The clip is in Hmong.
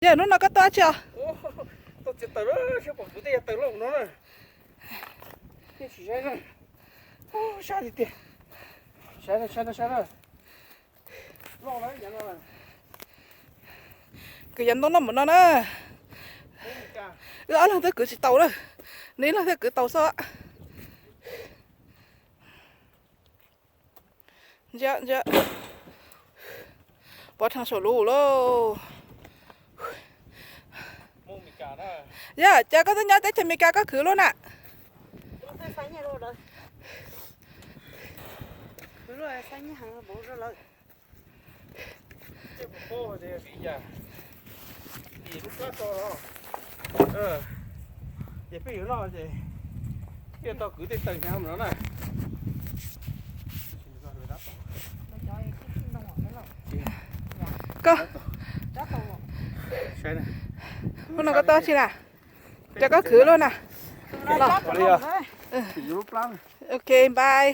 Yog hnub no koj tuaj tsis os? Tuaj txiav taws lawm, saib pom kuv tej yav taws loj no na. Sim saib na. Sab tiag tiag. Saib na, saib na, saib na. Loj lawm yav no. Kwv yav ntoo loj npaum no na. Wb ob leeg twb kwv tsis tau lawm. Nws ib leeg thiaj kwv tau xwb. Ntsia, ntsia. Pov rhees saum lub lauj. Yog, cas koj twb nyob teb chaws Amelikas koj khwv luaj na? Ces peb yuav noj ces thiaj tau kwv tej taws hnyav no na. Koj, hnub no koj tuaj tsis na? Cas koj khwv luaj na. Los. Ok, bye.